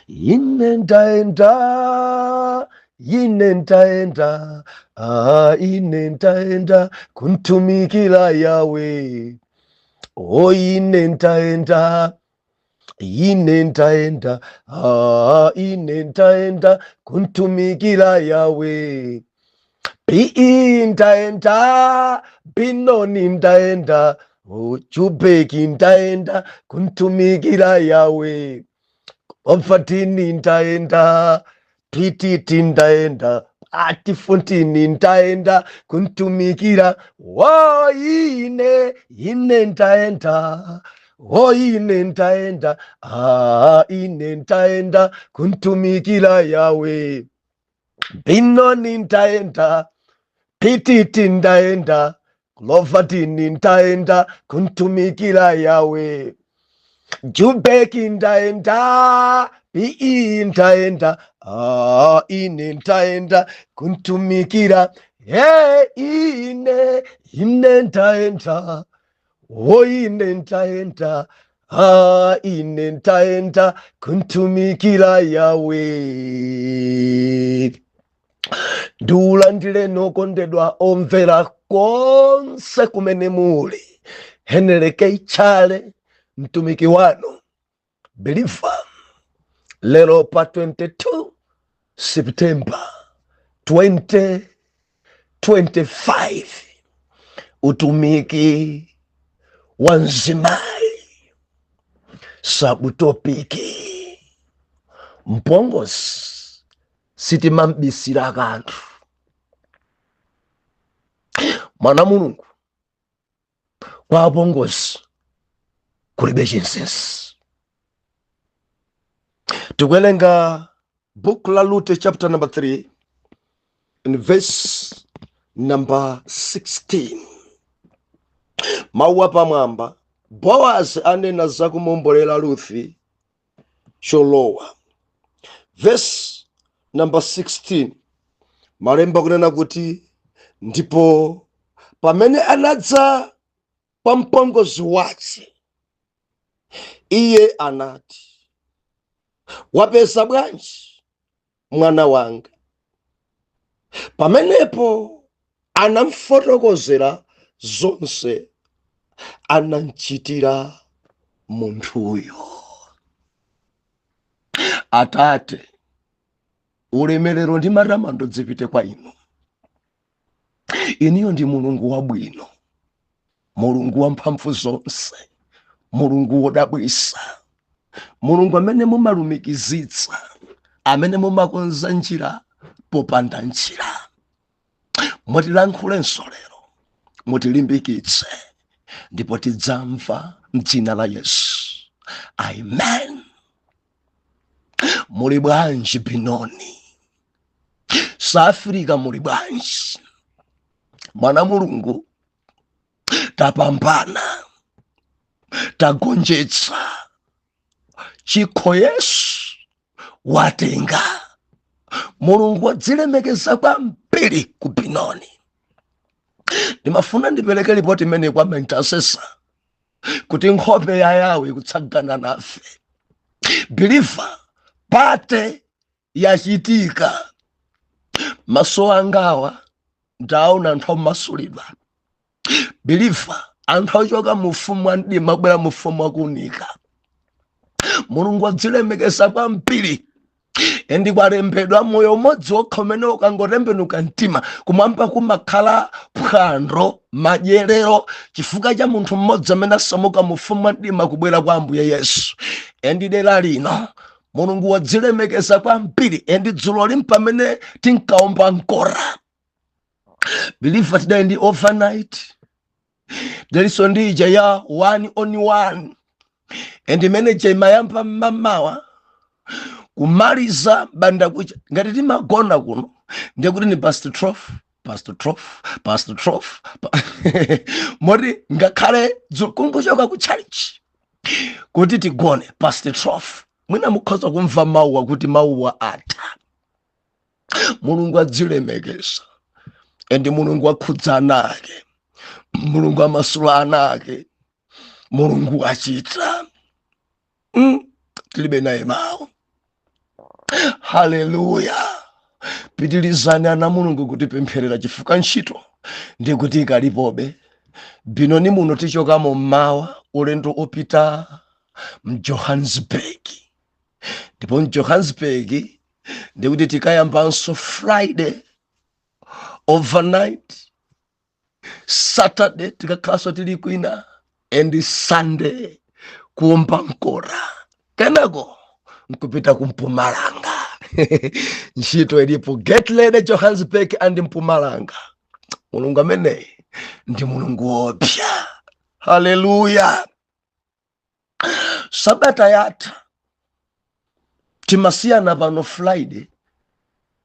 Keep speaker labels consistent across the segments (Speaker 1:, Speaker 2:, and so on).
Speaker 1: Ine ndaenda, ine ndaenda, ah, ine ndaenda kuntumikira Yawe. O ine ndaenda, ine ndaenda, ah, ine ndaenda kuntumikira Yawe. PE ndaenda, Benoni ndaenda, Jubeki ndaenda kuntumikira Yawe. Ofatini ndaenda, PTT ndaenda, Atifontini ndaenda kuntumikira. Wo ine, ine ndaenda, wo ine ndaenda, ah, ine ndaenda kuntumikira Yawe. Benoni ndaenda, PTT ndaenda, Clovertini ndaenda kuntumikira Yawe. Jubeki ndaenda, PE ndaenda, ah, ine ndaenda kuntumikira. Hey, ine, ine ndaenda, oh, ine ndaenda, ah, ine ndaenda kuntumikira Yawe. Ndiulandile nokondedwa omvera konse kumene muli. Heneleke Chale, mtumiki wanu believer, lero pa 22 September 2025, utumiki wa mzimayi, subtopic mpongozi sitimambisira kanthu. Mwana Mulungu, kwa apongozi kulibe chinsinsi. Tikuwerenga book la Rute chapter number 3 and verse number 16. Mawu apamwamba: Boaz anena za kumombolera Ruthi cholowa. Verse number 16, malemba kunena kuti, "Ndipo pamene anadza pa mpongozi wace, iye anati, 'Wapeza bwanji, mwana wanga?' Pamenepo anamfotokozera zonse anamchitira munthuyo." Atate, ulemerero ndi matamando zipite kwa inu. Iniyo ndi Mulungu wabwino, Mulungu wamphamvu zonse, Mulungu wodabwisa, Mulungu amene mumalumikizitsa, amene mumakonza njira popanda njira. Mutilankhulenso lero, mutilimbikitse, ndipo tidzamva mdzina la Yesu, amen. Muli bwanji Benoni, South Africa? Muli bwanji, mwana Mulungu? Tapambana, tagonjetsa chikho, Yesu watenga. Mulungu wadzilemekeza kwambiri ku Benoni. Ndimafuna ndipereke ripoti imene kwa intercessor kuti nkhope ya Yawe ikutsagana nafe. Believer, party yachitika. Maso angawa ndaona anthu amasulidwa. Believer, anthu achoka mu ufumu wa mdima kubwera mu ufumu wakuunika. Mulungu wadzilemekeza kwambiri. And kwalembedwa, moyo umodzi wokha umene ukangotembenuka mtima, kumwamba kumakhala phwando, madyerero, chifukwa cha munthu mmodzi amene asamuka mu ufumu wa mdima kubwera kwa Ambuye Yesu. And dera lino Mulungu wadzilemekeza kwambiri. And dzulo lim pamene tinkaomba nkora, believer, tidali ndi overnight, dalinso ndi ija ya one on one, and imene imayamba mmamawa kumaliza banda kucha. Ngati timagona kuno, ndekuti ni past 12, past 12, past 12. Moti ngakhale kungochoka ku church kuti tigone, past 12. Mwina mukhoza kumva mawuwa kuti mawuwa atha. Mulungu adzilemekeza, and Mulungu akhudza ana ake, Mulungu amasula ana ake, Mulungu achita. Tilibe naye mawu. Haleluya! Pitirizani ana Mulungu kutipempherera, chifukwa ntchito ndikuti ikalipobe. Benoni muno tichokamo mmawa, ulendo opita mJohannesburg, ndipo mJohannesburg ndikuti tikayambanso Friday overnight, Saturday tikakhalanso tili kwina, and Sunday kuomba mkora, kenako nkupita ku Mpumalanga. Ntchito ilipo. Get ready, Johannesburg and Mpumalanga. Mulungu ameneyi ndi Mulungu wopya. Haleluya! Sabata yatha timasiyana pano Friday,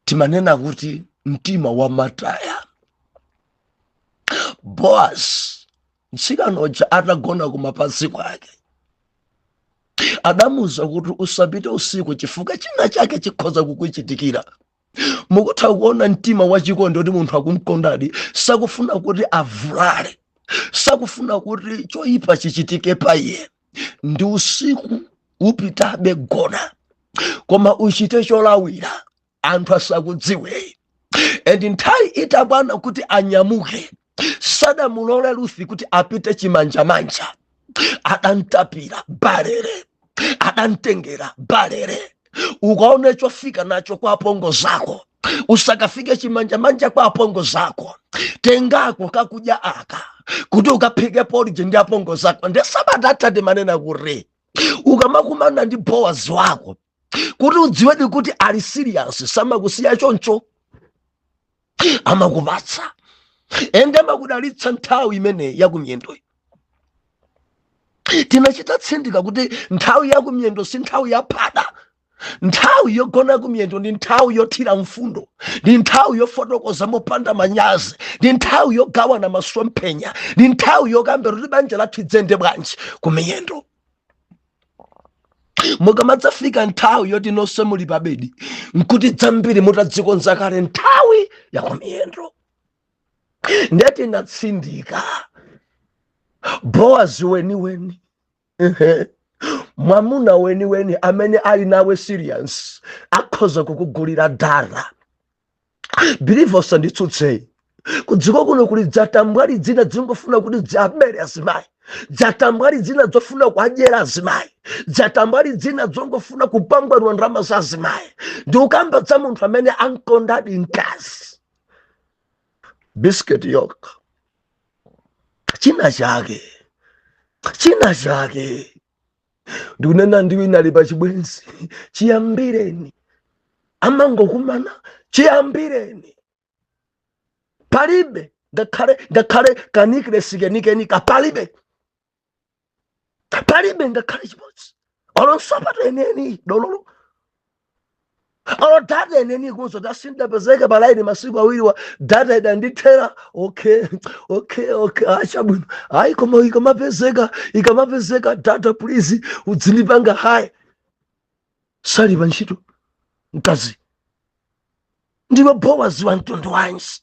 Speaker 1: timanena kuti mtima wa mataya. Boaz, mtsikana uja atagona kumapazi kwake, adamuza kuti usapite usiku chifukwa china chake chikhoza kukuchitikira. Mukutha kuona mtima wachikondi kuti munthu akumkondadi, sakufuna kuti avulale, sakufuna kuti choyipa chichitike pa iye. Ndi usiku, upitabe, gona, koma uchite cholawira, anthu asakudziwe. And nthawi itakwana kuti anyamuke, sadamulole Ruthi kuti apite chimanjamanja. Adamtapira barele, adamtengera barele. Ukaone chofika nacho kwa apongo zako, usakafike chimanjamanja kwa apongo zako. Tengako kakudya aka kuti ukaphike porridge ndi apongo zako. Ndi sabata atha timanena kuti ukamakumana ndi Bowazi wako, kuti udziwedi kuti ali serious, samakusiya choncho, amakupatsa ende amakudalitsa. Nthawi imeneyi yakumyendoyi tinachita tsindika kuti nthawi yakumyendo si nthawi yaphada. Nthawi yogona kumyendo ndi nthawi yothira mfundo, ndi nthawi yofotokoza mopanda manyazi, ndi nthawi yogawana masomphenya, ndi nthawi yokambera kuti banja lathu idzende bwanji kumiyendo. Mukamadzafika nthawi yoti nonse muli pabedi, nkuti dzambiri mutadzikonza kale nthawi yakumiyendo. Ndeti natsindika, Bowazi weniweni, mwamuna weniweni amene ali nawe serious, akhoza kukugulira data. Believer, usanditsutseyi. Kudziko kuno kuli dzatambwali dzina dzingofuna kuti dziabere azimayi, dzatambwali dzina dzofuna kuadyera azimayi, dzatambwali dzina dzongofuna kupangwanwa ndalama za azimayi. Ndi ukamba dza munthu amene ankondadi mkazi, bisiketi yokha, china chake, china chake. Ndikunena ndi wina ali pachibwenzi chiyambireni, amangokumana chiyambireni, palibe ngakhale kanikilesi kenikenika, palibe, palibe ngakhale chimodzi, olo nsapato eneni dololo, olo data eneni kuzo tasindapezeke palaini masiku awiriwa, data idandithera. Okay, achabwino, ayi, koma ikamapezeka data, please udzindipanga hayi. Sali pa ntchito mkazi, ndiwe Bowazi wa mtundu wanji?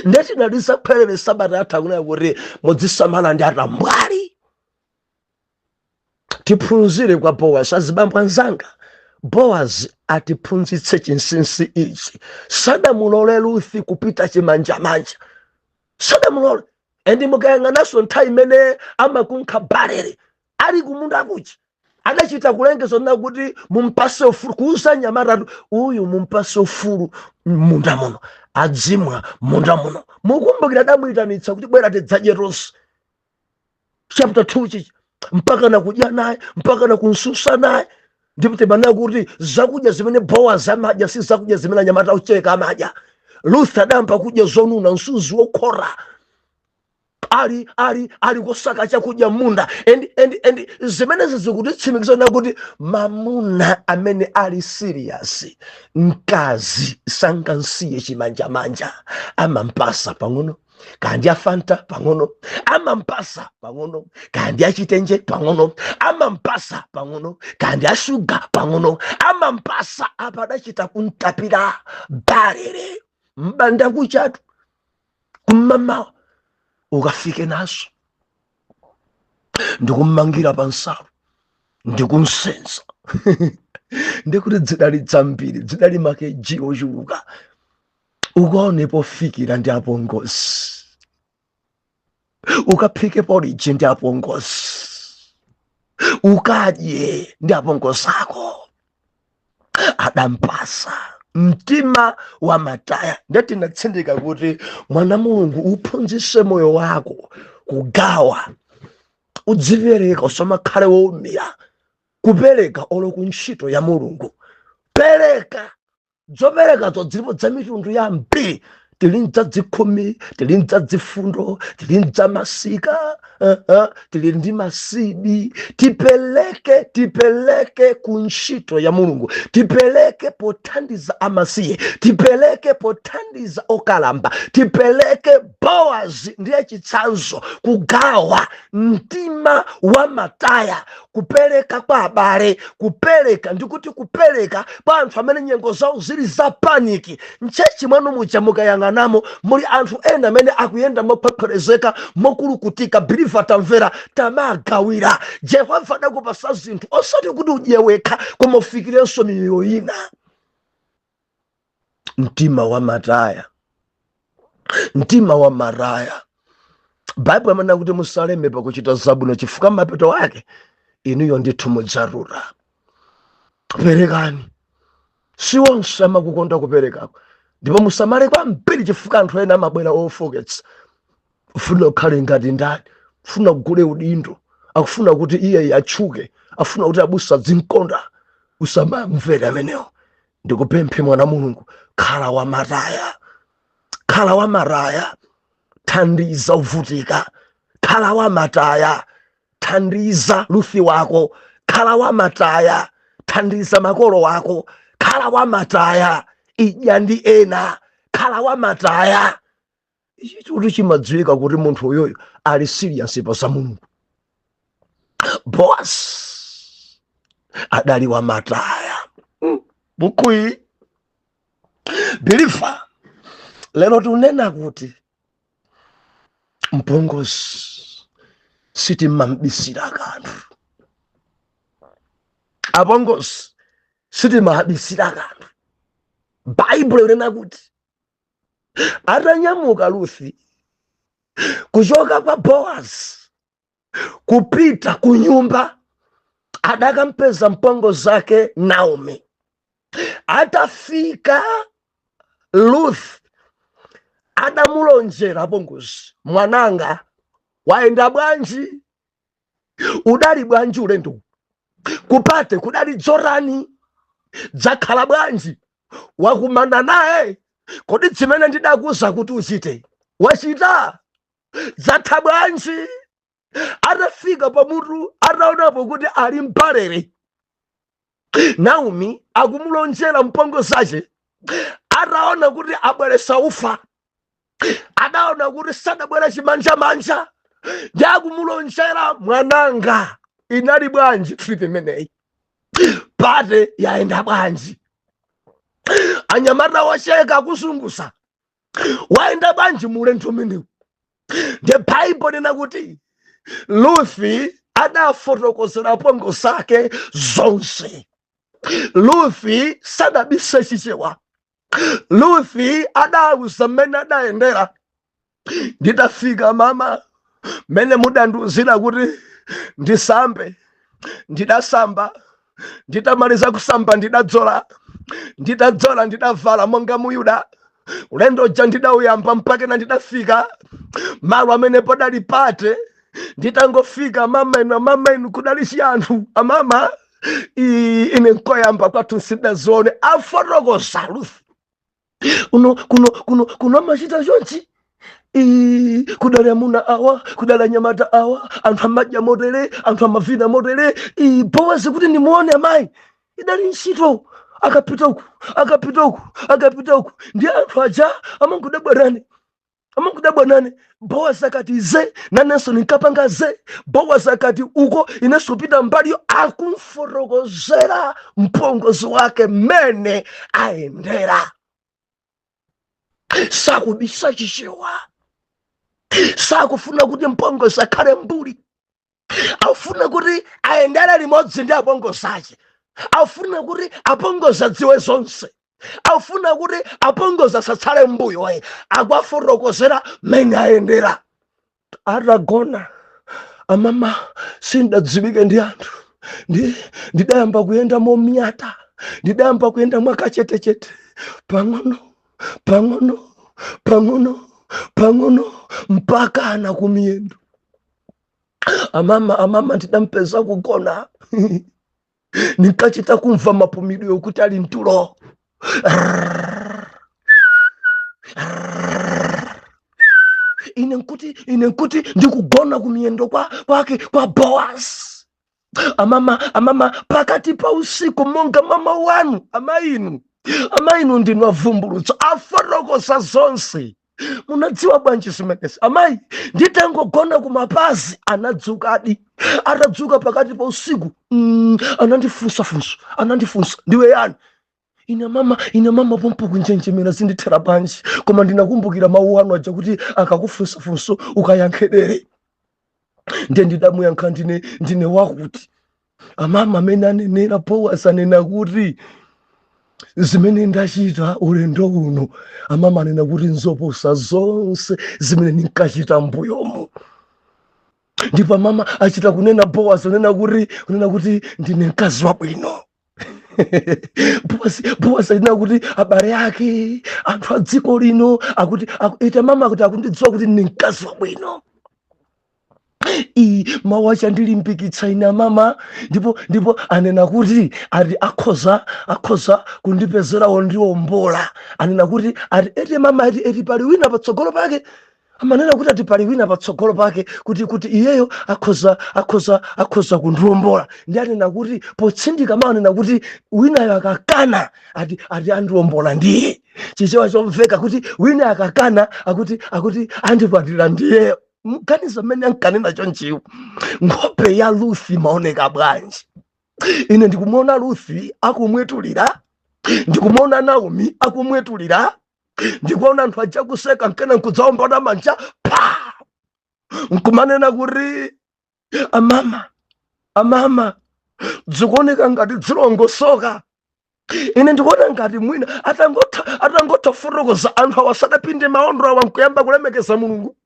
Speaker 1: Ndetidalisa khwerere sabata atha kunena kuti mudzisamala ndi atambwali. Tiphunzire kwa Bowazi. Azibambo anzanga, Bowazi atiphunzitse chinsinsi ichi. Sadamulole Ruthi kupita chimanjamanja, sadamulole. And mukayang'ananso nthawi imene amakunkha barele ali kumunda kuja, adachita kulengeza na kuti mumpase ufulu, kuuza nyamatatu uyu, mumpase ufulu munda muno, adzimwa munda muno. Mukumbukira adamuyitanitsa kuti bwera tidzadye tonse, chapter 2 chichi, mpaka nakudya naye, mpaka nakunsusa naye. Ndipo timanena kuti zakudya zimene Bowazi amadya si zakudya zimene anyamata ocheka amadya. Ruth adayamba kudya zonuna, msuzi wokhora, ali kosaka chakudya munda. And zimenezi zikutitsimikiza kuti mamuna amene ali serious, mkazi sangansiye chimanjamanja. Amampasa pang'ono, kandi afanta pang'ono, amampasa pang'ono, kandi achitenje pang'ono, amampasa pang'ono, kandi ashuga pang'ono, amampasa. Apa adachita kuntapira barele mbanda kuchatu kum'mamawa, ukafike nazo, ndikummangira pa nsalu, ndikumsenza. Ndikuti zidali zambiri, zidali ma kg ochuluka. Ukaone pofikira ndi apongozi, ukaphike porridge ndi apongozi, ukadye ndi apongozi ako. Adampasa mtima wa mataya. Ndetinatsindika kuti mwana Mulungu, uphunzise moyo wako kugawa, udzipereka, usamakhale wowumira kupereka olo ku ntchito ya Mulungu. Pereka zoperekazo, zilipo za mitundu yambiri. Tili mdzadzikhumi, tili mdzadzifundo, tili mdzamasika, tili ndi ma seed. Tipeleke, tipeleke ku ntchito ya Mulungu, tipeleke pothandiza amasiye, tipeleke pothandiza okalamba, tipeleke. Boazi ndiye chitsanzo, kugawa, mtima wa mataya, kupereka kwa abale, kupereka, ndikuti kupereka kwa anthu amene nyengo zawo zili za panic. M'church mwanu muja mukayang'anamo, muli anthu ena amene akuyenda mophwepherezeka, mokulukutika. Believer, tamvera, tamagawira. Jehova adakupasa zinthu osati kuti udye wekha, koma ufikirenso miyoyo ina. Mtima wa mataya, mtima wa maraya. Baibulo amanena kuti musaleme pakuchita zabwino, chifukwa mapeto ake inuyo ndithu mudzarura. Perekani. Si onse amakukonda kuperekako, ndipo musamale kwambiri, chifukwa anthu ena amabwera ofoketsa, ufuna ukhale ngati ndani, ufuna kugule udindo, akufuna kuti iye atchuke, afuna kuti abusa zinkonda. Usamamvere amenewo. Ndikupemphe mwana Mulungu, khala wamataya, khala wamaraya, thandiza uvutika. Khala wamataya, thandiza Ruthi wako. Khala wamataya, thandiza makolo wako. Khala wamataya, idya ndi ena. Khala wamataya. Ichi kuti chimadziwika kuti munthu uyoyo ali serious pa za Mulungu. Boaz adali wamataya. Buku iyi, believer, lero tikunena kuti mpongozi sitimambisira kanthu, apongozi sitimabisira kanthu. Baibulo inena kuti atanyamuka Ruthi kuchoka kwa Boazi kupita ku nyumba, adakampeza mpongozi zake Naomi. Atafika Ruth, adamulonjera apongozi: "Mwananga, wayenda bwanji? Udali bwanji ulendo? Kupate kudali dzorani? Dzakhala bwanji? Wakumana naye? Kodi zimene ndidakuza kuti uchite wachita? Zatha bwanji?" Atafika pamutu, ataonapo kuti ali mbalere, Naomi akumulonjera mpongozi. Ataona kuti abweresa ufa, adaona kuti sadabwera chimanjamanja, ndi akumulonjera: "Mwananga, inali bwanji trip imeneyi? Party yayenda bwanji? Anyamata wacheka akuzunguza, wayenda bwanji mulendo umenewu?" Ndiye Baibulo lina kuti Ruthi adafotokozera pongozi zake zonse. Ruthi sadabise Chichewa. Ruthi adauza mmene adayendera: "Nditafika mama, mmene mudandiuzira kuti ndisambe, ndidasamba. Nditamaliza kusamba, ndidadzola. Nditadzola, ndidavala monga Muyuda. Ulendo uja ndidawuyamba mpakena ndidafika malo amene padali party. Nditangofika, mama inu, amama inu, kudali chiyanthu amama. Ine nkoyamba kwathu sidazione." Afotokoza Ruth: "Kuno, kuno, kuno, kuno amachita chonchi. Kudali amuna awa, kudali anyamata awa, anthu amadya motere, anthu amavina motere. Bowazi kuti ndimuone amayi idali ntchito, akapita uku, akapita uku, akapita uku, ndi anthu aja amangudabwanane, amangudabwanane. Bowazi akati ze, nanenso ninkapanga ze. Bowazi akati uko, inenso kupita mbaliyo." Akumfotokozera mpongozi wake mmene ayendera, sakubisa Chichewa, sakufuna kuti mpongozi akhale mbuli, afuna kuti ayendere limodzi ndi apongozi ache. Afuna kuti apongozi adziwe zonse, afuna kuti apongozi asatsale mbuyo ayi. Akuwafotokozera mmene ayendera. Atagona amama, sindadziwike ndi anthu. Ndidayamba kuyenda momyata, ndidayamba kuyenda mwakachetechete, pang'ono pang'ono pang'ono pang'ono, mpaka ana kumiyendo. Amama, amama ndidampeza kugona. Ninkachita kumva mapumidwe yokuti ali mtulo. Ine nkuti ndikugona kumiyendo kwake kwa Boaz. Amama, amama, pakati pa usiku, monga mama wanu, amainu, amainu ndinu avumbulutso, afotokoza zonse. Munadziwa bwanji zimenezi, amayi? Nditangogona kumapazi, anadzukadi. Atadzuka pakati pa usiku, anandifunsa funso, anandifunsa, "Ndiwe yani?" Ine mama, ine mama, pompo kunjenjemera, zindithera bwanji? Koma ndinakumbukira mawu anu aja kuti akakufunsa funso ukayankhe dere. Ndiye ndidamuyankha, Ndine wakuti." Amama, amene anenera Boaz anena kuti zimene ndachita ulendo uno, amama, anena kuti nzoposa zonse zimene ndinkachita mbuyomu. Ndipo amama, achita kunena Boaz, unena kuti ndine mkazi wabwino. Boaz anena kuti abale ake, anthu a dziko lino, akuti ita mama, akuti akundidziwa kuti ndine mkazi wabwino. Iyi mawu achandilimbikitsa ine mama. Ndipo anena kuti ati akhoza kundipezerawo ndiwombola. Anena kuti ati eti mama, ati eti pali wina patsogolo pake. Amanena kuti ati pali wina patsogolo pake, kuti iyeyo akhoza kundiwombola. Ndi anena kuti potsindika mawu, anena kuti winayo akakana, ati andiwombola ndiye. Chichewa chomveka kuti wina akakana, akuti andikwatira ndiyeyo. Mganizo mmene ankanena chonchiwo, nkhope ya Ruthi maoneka bwanji? Ine ndikumuona Ruthi akumwetulira, ndikumuona Naomi akumwetulira, ndikuona anthu aja kuseka, nkena nkudzaombana manja pa, nkumanena kuti, "Amama, amama, zikuoneka ngati zilongosoka." Ine ndikuona ngati mwina atangotha fotokoza, anthu awa sadapinde maondo awa nkuyamba kulemekeza Mulungu.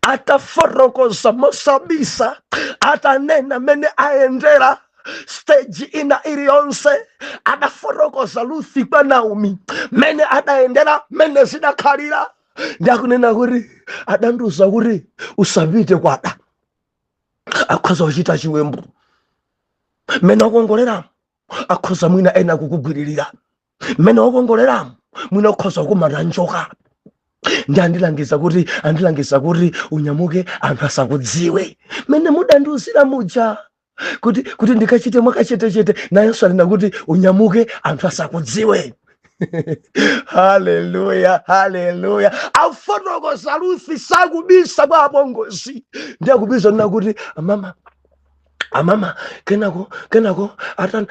Speaker 1: Atafotokoza mosabisa, atanena mene ayendera stage ina iliyonse, adafotokoza Ruthi kwa Naomi mene adayendera, mene zidakhalira. Ndiakunena kuti adandiuza kuti usapite kwada, akhoza kuchita chiwembu. Mmene wakongoleramo, akhoza mwina ena kukugwiririra. Mmene wakongoleramo, mwina ukhoza kukumana njoka. Ndi andilangiza kuti unyamuke anthu asakudziwe, mmene mudandiuzira muja kuti ndikachite mwakachetechete. Nayenso anena kuti unyamuke anthu asakudziwe. Haleluya, haleluya! Afotokoza Ruthi, sakubisa kwa apongozi. Ndi akubisa nena kuti amama, amama, kenako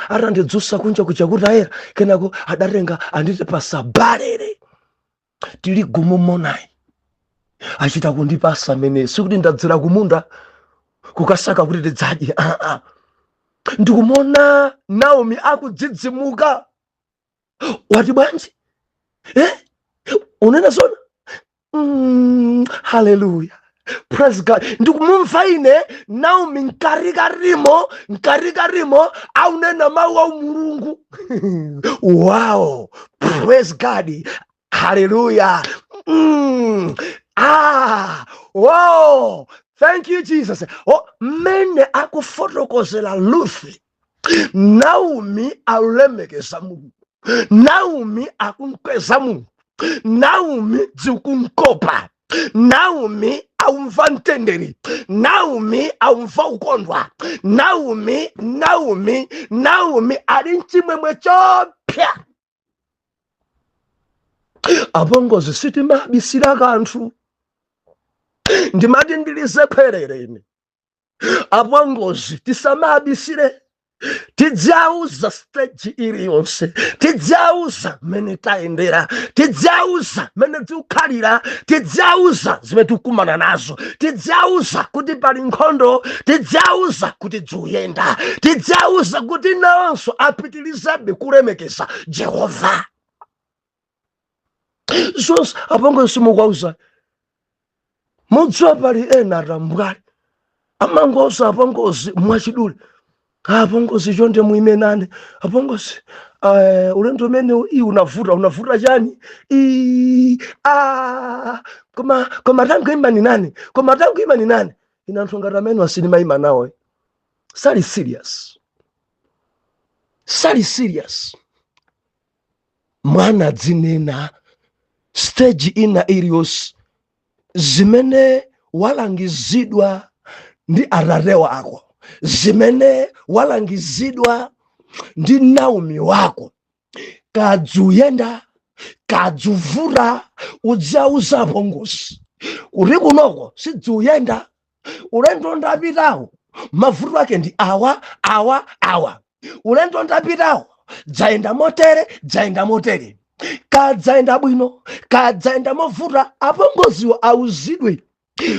Speaker 1: atandidzusa kunja kuja kuti ayera, kenako adatenga anditipasa barele tili gumu monayi, achita kundipasa mene. Sikuti ndadzera kumunda kukasaka kuti tidzadye. Aa, ndikumona Naomi akudzidzimuka. "Wati bwanji? Eh? Unena zona? Haleluya, praise God!" Ndikumumva ine Naomi mkarikarimo, mkarikarimo aunena mawu a Mulungu. "Wow, praise God, haleluya. Ah, wow, thank you Jesus." Oh, mmene akufotokozera Ruthi, Naomi alemekeza Mulungu, Naomi akumkweza Mulungu, Naomi zikumkopa, Naomi aumva mtendere, Naomi aumva ukondwa. Naomi, Naomi, Naomi ali mchimwemwe chopya. Apongozi, sitimabisira kanthu. Ndimati ndilize khwerere ine, apongozi, tisamabisire. Tidzauza stage iliyonse, tidzauza mmene tayendera, tidzauza mmene tikukhalira, tidzauza zimene tikukumana nazo, tidzauza kuti pali nkhondo, tidzauza kuti dziyenda, tidzauza kuti nawonso apitirizabe kulemekeza Jehova. Zonse apongozi simukwauza. Mudziwa, pali ena atambwali amangoza apongozi mwachidule: "Apongozi, chonde muime nane. Apongozi, ulendo umene iyi unavuta." Unavuta chani? Ah, koma tangoimani nane, koma tangoimani nane. Ine anthu ngati amene asinimayima nawo, sali serious, sali serious. Mwana adzinena stage ina iliyonse zimene walangizidwa ndi atate wako, zimene walangizidwa ndi Naomi wako. Kadzuyenda, kadzuvuta, udzauza apongozi kuti kunoko sidzuyenda, ulendo ndapitawo mavuto ake ndi awa, awa, awa, ulendo ndapitawo dzayenda motere, dzayenda motere, kadzayenda bwino, kadzayenda movuta. Apongoziwo auzidwe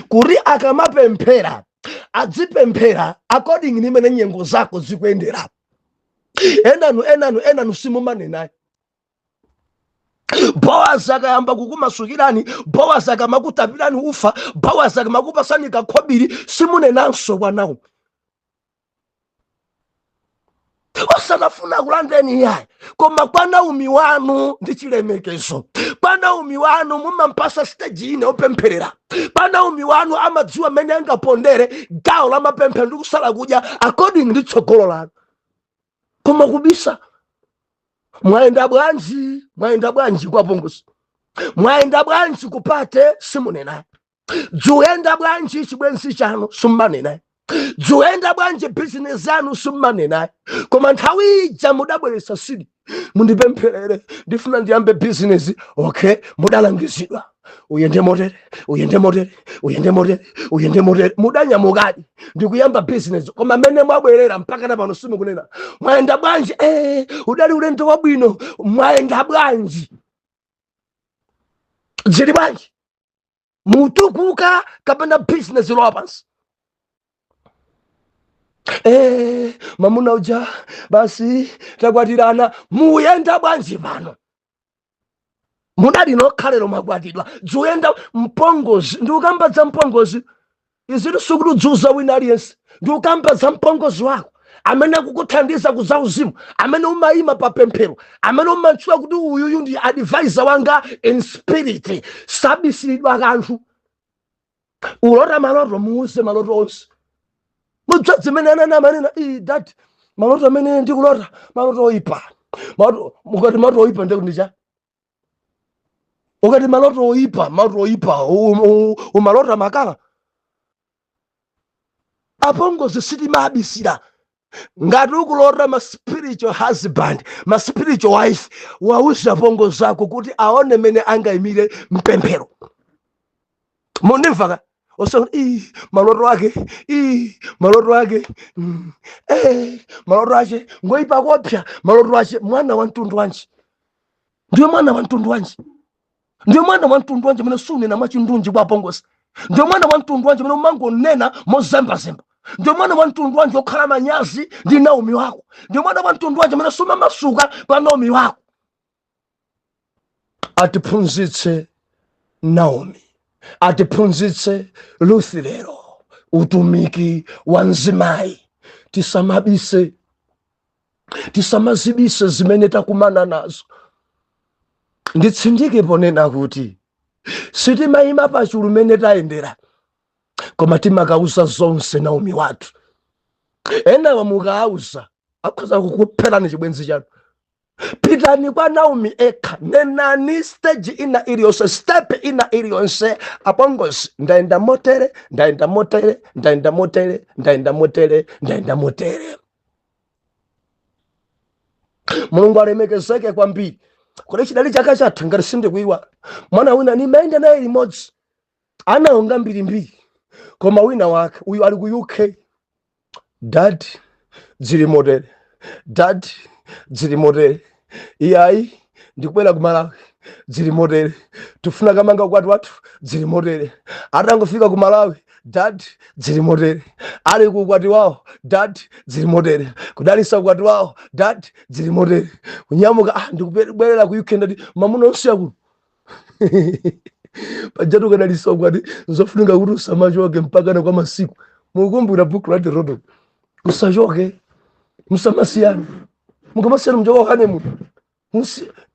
Speaker 1: kuti akamapemphera adzipemphera according ni imene nyengo zako zikuyendera. Enanu simumanenayo. Bowazi akayamba kukumasukirani, Bowazi akamakutapirani ufa, Bowazi akamakupasani kakhobiri, simunenanso kwa Naomi. Osanafuna kulandeni iyayi, koma kwa Naomi wanu ndi chilemekezo. Kwa Naomi wanu mumampasa stage ine opempherera. Kwa Naomi wanu amadziwa mmene angapondere gawo la mapemphero ndi kusala kudya according ndi tsogolo lanu. Koma kubisa, mwayenda bwanji, mwayenda bwanji kwa apongozi, mwayenda bwanji kupate, simunena. Dzuyenda bwanji chibwenzi chanu, simmanena. Dzuyenda bwanji bizinesi yanu, simmanena. Koma nthawi ija mudabweretsa sidi, "Mundipempherere, ndifuna ndiyambe bizinesi." Okay, mudalangizidwa, uyende motere, uyende motere, uyende motere, uyende motere. Mudanyamukadi ndikuyamba bizinesi, koma mmene mwabwerera mpaka na pano simukunena mwayenda bwanji. Udali ulendo wabwino. Mwayenda bwanji? Zili bwanji? Mutukuka kapena bizinesi lowa pansi? Mamuna uja basi takwatirana. Muyenda bwanji pano? Mudali nokhalero mwakwatidwa, dzuyenda mpongozi. Ndikukamba za mpongozi, izitu sikudzuza wina aliyense. Ndikukamba za mpongozi wako amene akukuthandiza kuza uzimu, amene umayima pa pemphero, amene umatchula kuti uyuyu ndi advisor wanga in spirit, sabisiridwa kanthu. Ulota maloto, muuze maloto onse. Mudziwa zimene anana amanena? "Ii, dad, maloto amene ndikulota, maloto oyipa." Maloto, mukati maloto oyipa ndikundicha, ukati maloto oyipa, maloto oyipa, umalota makala. Apongozi sitimabisira. Ngati ukulota ma spiritual husband, ma spiritual wife, wauze apongozi ako kuti aone mene angayimire mpemphero. Mundimva? Osati ii maloto ake, ii maloto ake, maloto ache ngoipa kopsa, maloto ache. Mwana wa mtundu wanji ndiwe? Mwana wa mtundu wanji ndiwe? Mwana wa mtundu wanji mene sunena mwachindunji kwa apongozi? Ndiwe mwana wa mtundu wanji mene umangonena mozembazemba? Ndiwe mwana wa mtundu wanji okhala manyazi ndi Naomi wako? Ndiwe mwana wa mtundu wanji mene sumamasuka kwa Naomi wako? Atiphunzitse Naomi, atiphunzitse Ruthi lero utumiki wa mzimayi. Tisamabise, tisamazibise zimene takumana nazo. Nditsindike ponena kuti sitimayima pachulu mene tayendera, koma timakauza zonse Naomi wathu. Enawa mukauza akhoza kukupherani chibwenzi chanu. Pitani kwa Naomi ekha, nenani stage ina iliyonse, step ina iliyonse: "Apongozi, ndayenda motere, ndayenda motere, ndayenda motere, ndayenda motere, ndayenda motere." Mulungu alemekezeke kwambiri. Kuti chidali chaka chatha, ngati sindikuiwa, mwana wina nimayenda naye limodzi, anaonga mbirimbiri, koma wina wake uyu ali ku UK: "Dad, dzili motere." Dad, zili motere. Iyayi, ndikubwera ku Malawi, zili motere. Tifuna kamanga ukwati wathu, zili motere. Atangofika ku Malawi, dad, zili motere. Ali ku ukwati wawo, dad, zili motere. Kudalisa ukwati wawo, dad, zili motere. Kunyamuka, ah, ndikubwerera ku UK, ndati mamuna onse kuno. Pajatu ukadalisa ukwati nzofunika kuti usamachoke mpakana kwa masiku. Mukumbukira buku la Deuteronomy, usachoke, musamasiyana. Mukamasiyana mchoka honeymoon.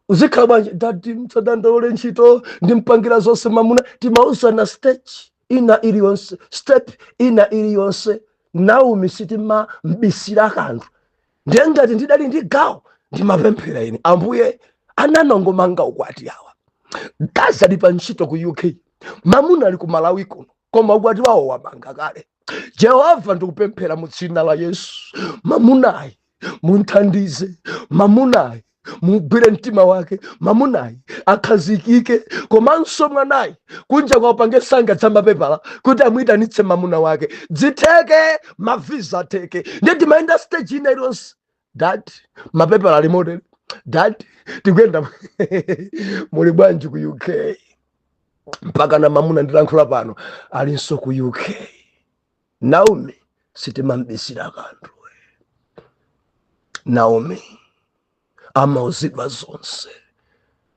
Speaker 1: Uzikhala bwanji? Daddy, msadandaule, ntchito ndimpangira zonse mamuna. Timauzana stage ina iliyonse, step ina iliyonse. Naomi sitimambisira kanthu. Ndiye ngati ndidali ndi gawo, ndimapemphera ine, Ambuye, ananongomanga ukwati awa, mkazi ali pa ntchito ku UK, mamuna ali ku Malawi kuno, koma ukwati wawo wamanga kale. Jehova, ndikupemphera mu dzina la Yesu, mamunayi munthandize, mamunayi mugwire mtima wake, mamunayi akhazikike, komanso mwanayi kunja kwapange sanga za mapepala kuti amuyitanitse mamuna wake, dzitheke, mavisa atheke. Ndiye timayenda stage ina iliyonse. Dad, mapepala ali motere. Dad, tikuyenda. Muli bwanji ku UK? Mpaka na mamuna ndilankhula pano alinso ku UK. Naomi sitimambisira kanthu. Naomi amauzidwa zonse.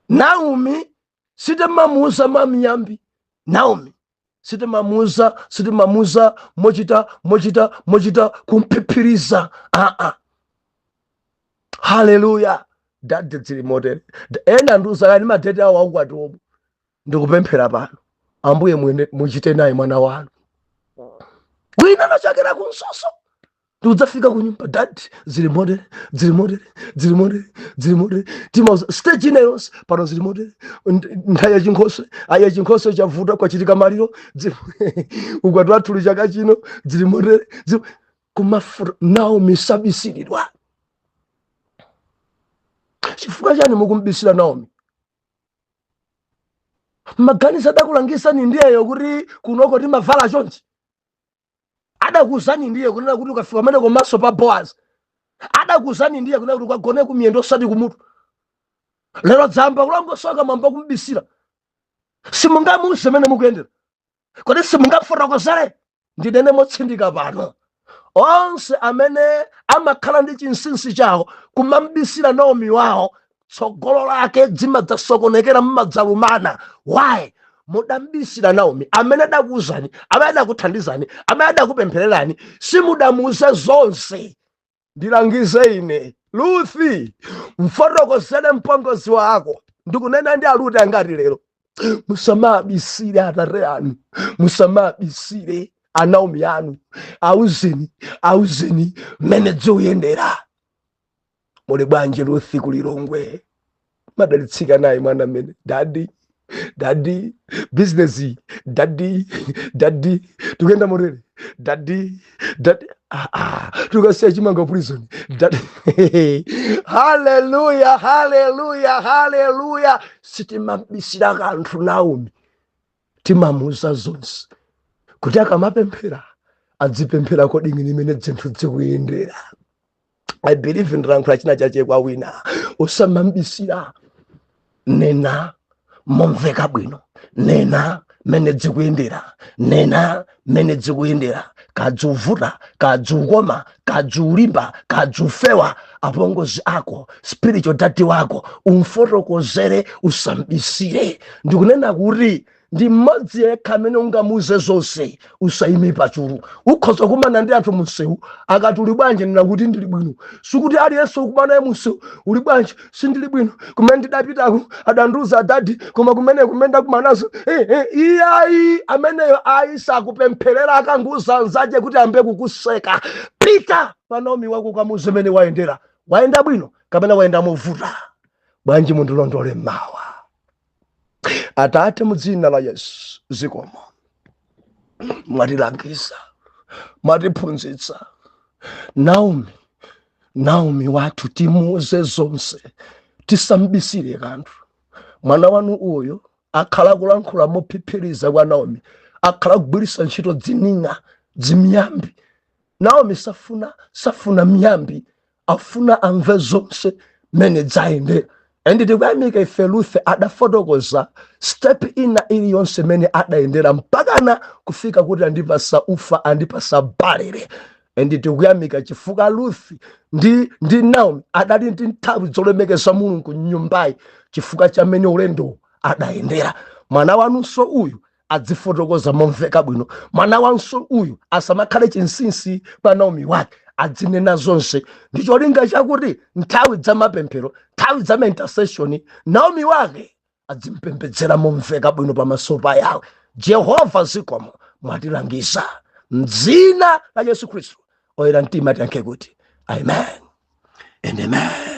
Speaker 1: Naomi sitimamuuza mwamiyambi. Naomi sitimamuuza mochita kumphiphiriza. Aa, haleluya! Daddy, zili motere. Ena ndiuzakani ma date awo aukwati omwe. Ndikupemphera pano, Ambuye, muchite naye mwana wanu. Wina anachokera kumsoso ndikudzafika ku nyumba, dad, zili motere, zili motere, zili motere, zili motere. Timauza stage ina yonse. Pano zili motere. Nthawi ya chinkhoswe, ayi, chinkhoswe chavuta, kwachitika maliro. Ukwati wathuli chaka chino, zili motere. Kumafuta Naomi sabisiridwa. Chifukwa chani mukumbisira Naomi? Maganizo adakulangisani ndiyeyo kuti kunoko timavala chonchi. Adakuuzani ndiye kunena kuti ukafika pamene komanso pa Boaz. Adakuuzani ndiye kunena kuti ukagone kumiyendo osati kumutu. Lero dzamba kulongosoka, mwamba kumbisira. Simungamuuze mene mukuyendera? Kodi simungafotokozere? Ndinene motsindika pano, onse amene amakhala ndi chinsinsi chawo kumambisira Naomi wawo, tsogolo lake dzimadzasokonekera, mmadzalumana. Why mudambisira Naomi? Amene adakuuzani, amene adakuthandizani, amene adakupemphererani, simudamuuze zonse. Ndilangize ine Ruthi, mfotokozere mpongozi wako. Ndikunena ndi aluti angati lero? Musamabisire atate anu, musamabisire anaomi anu. Auzeni, auzeni mmene dziuyendera. Muli bwanji Ruthi kulilongwe? Madalitsika naye mwana mmene. Daddy, daddy, business, daddy, daddy, tikuyenda motere, daddy, daddy. Ah, ah, tukasiya chimanga prison, daddy. Haleluya, haleluya, haleluya! Sitimabisira kanthu Naomi, timamuuza zonse kuti akamapemphera adzipemphera kodingini imene zinthu zikuyendera. I believe ndilankhula china chache kwa wina. Usamambisira, nena momveka bwino, nena mene zikuyendera, nena mene zikuyendera. Kadzuvuta, kadzukoma, kadzulimba, kadzufewa, apongozi ako, spiritual daddy wako, umfotokozere, usambisire. Ndikunena kuti ndi mmodzi yekha amene ungamuuze zonse. Usayime pachulu. Ukhoza kumana ndi anthu munsewu, akati uli bwanji, nena kuti ndili bwino. Sikuti aliyense ukumana naye munsewu, uli bwanji, sindili bwino, kumene ndidapitako adandiuza adadi, koma kumene ndakumanazo iyayi. Ameneyo ayi, sakupempherera. Akanguza anzache kuti ambe kukuseka. Pita pa Naomi wako, kamuuze mene wayendera. Wayenda bwino kapena wayenda movuta? Bwanji mundilondole mawa. Atate, mu dzina la Yesu, zikomo, mwatilangiza, mwatiphunzitsa. Naomi, Naomi wathu timuuze zonse, tisambisire kanthu. Mwana wanu uyu akhala kulankhula mophiphiriza kwa Naomi, akhala kugwiritsa ntchito dzining'a, dzimiyambi. Naomi safuna miyambi. Afuna amve zonse mene dzayendera. And tikuyamika ife, Ruthe adafotokoza step ina iliyonse mene adayendera mpakana kufika kuti andipasa ufa, andipasa barele. And tikuyamika chifukwa Ruth ndi Naomi adali ndi nthawi zolemekeza Mulungu mnyumbayi chifukwa chamene ulendo adayendera. Mwana wanunso uyu adzifotokoza momveka bwino. Mwana wanso uyu asamakhale chinsinsi pa Naomi wake, adzinena zonse ndi cholinga chakuti nthawi za mapemphero, nthawi za intercession, Naomi wake adzimpembedzera momveka bwino pamaso pa Yawe Jehova. Zikomo, mwatilangiza. Mdzina la Yesu Khristu, oyera mtima tiyankhe kuti amen and amen.